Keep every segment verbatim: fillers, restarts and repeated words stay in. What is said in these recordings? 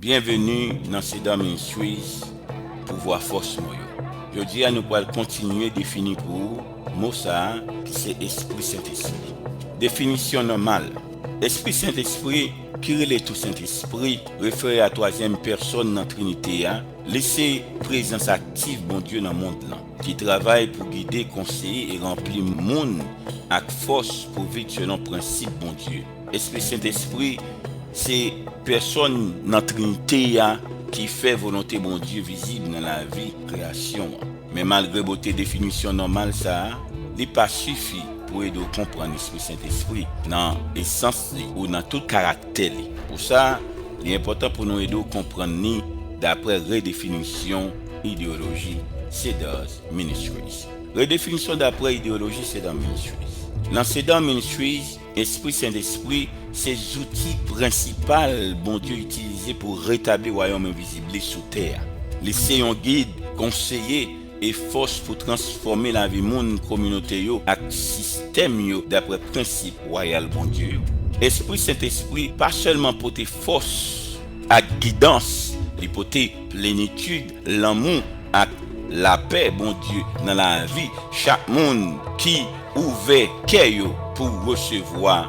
Byenveni nan Cedar Ministries, Pouvwa Fòs Mwen Yo. Jodi a, nou pral kontinye defini pou ou mo sa a ki se Espri Sentespri. Definisyon nòmal. Espri Sentespri, ki rele tou Sentespri, refere a twazyèm pèsòn nan Trinite a, li se prezans aktif Bondye nan mond lan, ki travay pou gide, konseye e ranpli moun ak fòs pou viv selon prensip Bondye. Espri Sentespri se pèsòn nan Trinite a ki fè volonte Bondye vizib nan lavi kreyasyon an. Men malgre bote definisyon nòmal sa a, li pa sifi pou ede w konprann Espri Sentespri nan esans li ou nan tout karaktè li. Pou sa, li enpòtan pou nou ede w konprann li dapre redefinisyon ideyoloji Cedars Ministries. Redefinisyon dapre ideyoloji Cedar Ministries. Nan Cedar Ministries, Espri Sentespri se zouti prensipal Bondye itilize pou retabli wayòm envizib li sou tè a. Li se yon gid, konseye, e fòs pou transfòme lavi moun, kominote yo, ak sistèm yo dapre prensip wayal Bondye yo. Espri Sentespri pa sèlman pote fòs ak gidans, li pote plenitid, lanmou, ak lapè Bondye nan lavi chak moun ki ouvè kè yo pou resevwa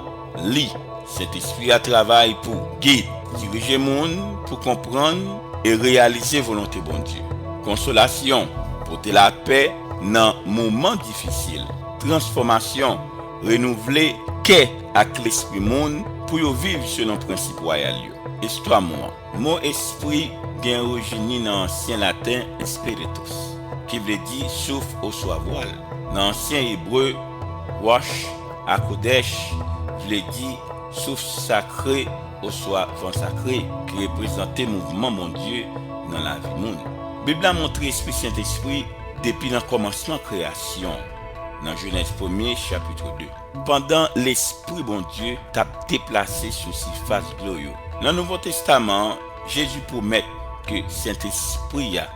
li. Sentespri a travay pou gid, dirije moun pou konprann e reyalize volonte Bondye. Konsolasyon, pote lapè nan moman difisil. Transfòmasyon, renouvle kè ak lespri moun pou yo viv selon prensip wayal yo. Istwa mo an. Mo espri gen orijin li nan ansyen laten spiritus, ki vle di souf oswa vwal. Nan ansyen ebre, ruach hakodesh vle di souf sakre oswa van sakre, ki reprezante mouvman Bondye nan lavi moun. Bib la montre Espri Sentespri depi nan kòmansman kreyasyon, nan Jenèz premye, chapit de. Pandan Lespri Bondye t ap deplase sou sifas dlo yo. Nan Nouvo Testaman an, Jezi pwomèt ke Sentespri a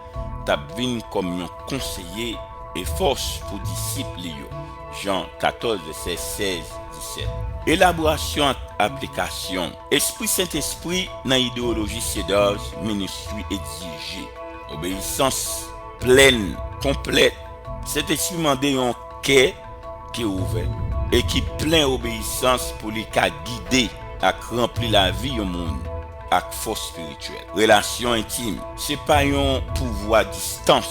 t ap vin kòm yon konseye e fòs pou disip li yo. Jan katòz, vèsè sèz, disèt. Elaborasyon ak aplikasyon. Espri Sentespri nan ideyoloji Cedars Ministry egzije obeyisans plèn, konplèt. Sentespri mande yon kè ki ouvè e ki plen obeyisans pou li ka gide ak ranpli lavi yon moun ak fòs espirityèl. Relasyon entim. Se pa yon pouvwa distans,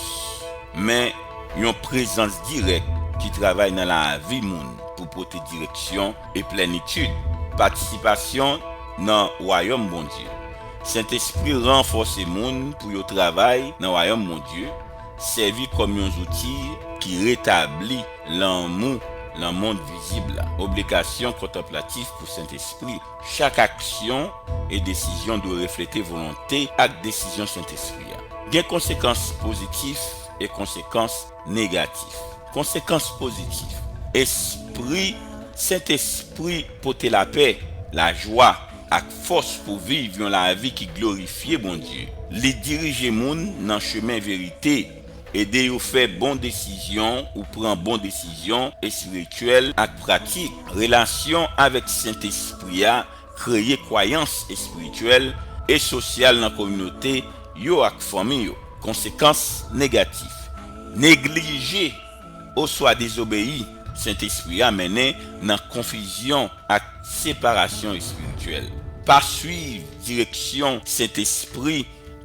men yon prezans dirèk ki travay nan lavi moun pou pote direksyon e plenitid, patisipasyon nan wayòm Bondye. Sentespri ranfòse moun pou yo travay nan wayòm Bondye, sèvi kòm yon zouti ki retabli lanmou nan mond vizib la. Obligasyon kontanplatif pou Sentespri. Chak aksyon e desizyon dwe reflete volonte ak desizyon Sentespri a. Gen konsekans pozitif e konsekans negatif. Konsekans pozitif. Espri, Sentespri pote lapè, lajwa, ak fòs pou viv yon lavi ki glorifye Bondye. Li dirije moun nan chemen verite, ede yo fè bon desizyon ou pran bon desizyon espirityèl ak pratik. Relasyon avèk Sentespri a kreye kwayans espirityèl e sosyal nan kominote yo ak fanmi yo. Konsekans negatif. Neglije oswa dezobeyi Sentespri a mennen nan konfizyon ak separasyon espirityèl. Pa swiv direksyon Sentespri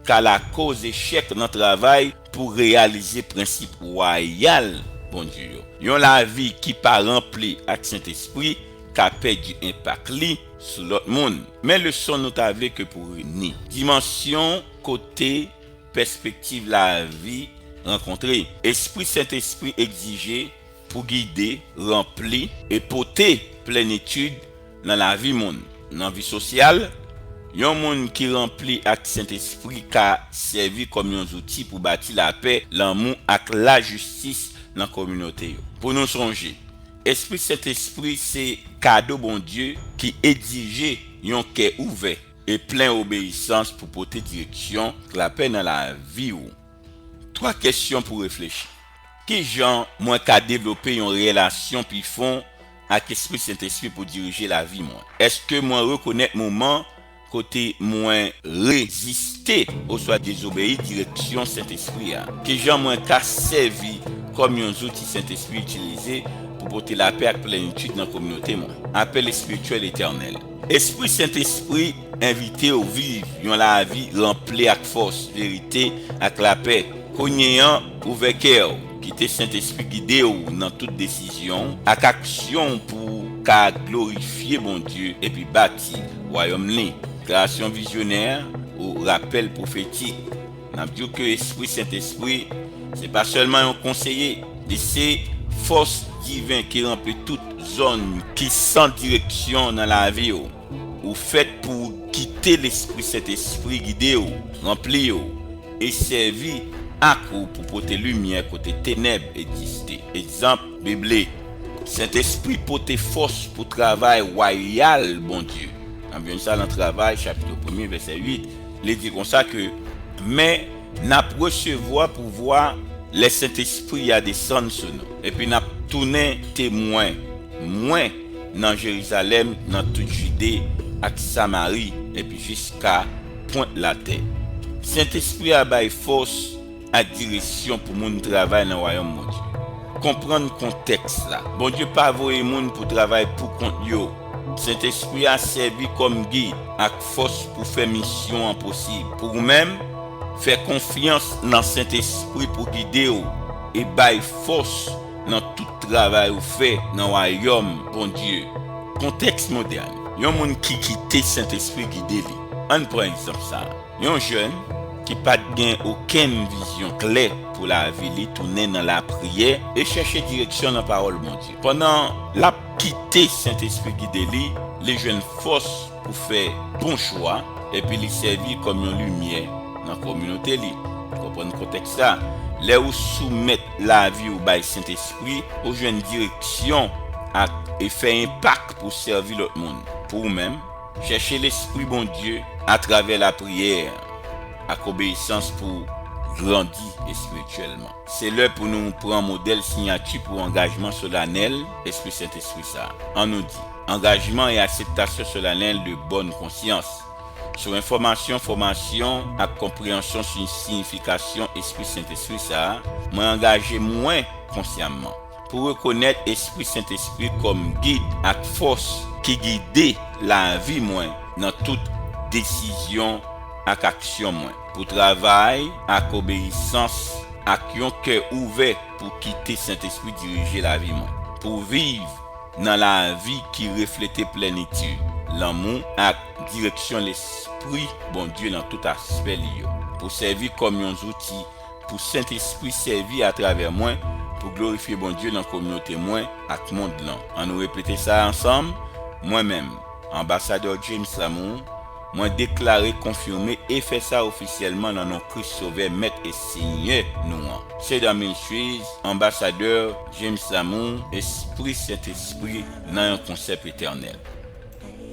ka lakoz echèk nan travay pou reyalize prensip wayal Bondye yo. Yon lavi ki pa ranpli ak Sentespri ka pèdi enpak li sou lòt moun. Men leson nou ta vle ke pou retni. Dimansyon kote pèspektiv lavi rankontre. Espri Sentespri egzije pou gide, ranpli, e pote plenitid nan lavi moun. Nan vi sosyal, yon moun ki ranpli ak Sentespri ka sèvi kòm yon zouti pou bati lapè, lanmou ak lajistis nan kominote yo. Pou nou sonje, Espri Sentespri se kado Bondye ki egzije yon kè ouvè e plen obeyisans pou pote direksyon ak lapè nan lavi w. Twa kesyon pou reflechi. Ki jan mwen ka devlope yon relasyon pi fon ak Espri Sentespri pou dirije lavi mwen? Èske mwen rekonèt moman kote mwen reziste oswa dezobeyi direksyon Sentespri a? Kijan mwen ka sèvi kòm yon zouti Sentespri itilize pou pote lapè ak plenitid nan kominote mwen? Apèl espirityèl etènèl. Espri Sentespri envite w viv yon lavi ranpli ak fòs, verite, ak lapè. Kounye an, ouvè kè w. Kite Sentespri gide w nan tout desizyon w ak aksyon w pou w ka glorifye Bondye epi bati Wayòm li. Deklarasyon vizyonè ou rapèl pwofetik. N ap di w ke Espri Sentespri se pa sèlman yon konseye, li se fòs diven ki ranpli tout zòn ki san direksyon nan lavi w. Ou fèt pou w kite Lespri Sentespri gide w, ranpli w, e sèvi ak ou pou pote limyè kote tenèb egziste. Egzanp biblik, Sentespri pote fòs pou travay wayal Bondye. N ap jwenn sa nan Travay, chapit premye, vèsè uit. Li di konsa ke, men n ap resevwa pouvwa lè Sentespri a desann sou nou, epi n ap tounen temwen mwen nan Jerizalèm, nan tout Jide ak Samari, epi jiska pwent latè. Sentespri a bay fòs ak direksyon pou moun travay nan Wayòm Bondye. Konprann kontèks la. Bondye pa voye moun pou travay poukont yo. Sentespri a sèvi kòm gid ak fòs pou fè misyon an posib. Pou ou menm, fè konfyans nan Sentespri pou gide w e bay fòs nan tout travay ou fè nan Wayòm Bondye. Kontèks modèn. Yon moun ki kite Sentespri gide li. Ann pran egzanp sa a. Yon jèn ki pa t gen okenn vizyon klè pou lavi li tounen nan lapriyè e chèche direksyon nan Pawòl Bondye. Pandan l ap kite Sentespri gide li, li jwenn fòs pou fè bon chwa, epi li sèvi kòm yon limyè nan kominote li. Konprann kontèks la. Lè ou soumèt lavi w bay Sentespri, ou jwenn direksyon ak e fè enpak pou sèvi lòt moun. Pou ou menm, chèche Lespri Bondye atravè lapriyè ak obeyisans pou grandi espirityèlman. Se lè pou nou pran modèl siyati pou angajman solanèl Espri Sentespri sa a. Ann nou di, angajman e akseptasyon solanèl de bòn konsyans. Sou enfòmasyon, fòmasyon ak konpreyansyon sou siyifikasyon Espri Sentespri sa a, mwen angaje mwen konsyamman pou rekonèt Espri Sentespri kòm gid ak fòs ki gide lavi mwen nan tout desizyon ak aksyon mwen, pou travay ak obeyisans ak yon kè ouvè pou kite Sentespri dirije lavi mwen, pou viv nan lavi ki reflete plenitid, lanmou ak direksyon Lespri Bondye nan tout aspè li yo, pou sèvi kòm yon zouti pou Sentespri sèvi atravè mwen pou glorifye Bondye nan kominote mwen ak mond lan. Ann nou repete sa ansanm. Mwen menm, Anbasadè James Lamour, mwen deklare, konfime e fè sa ofisyèlman nan non Kris Sovè, Mèt e Senyè nou an. Cedar Ministries, Anbasadè James Lamour, Espri Sentespri nan yon konsèp etènèl.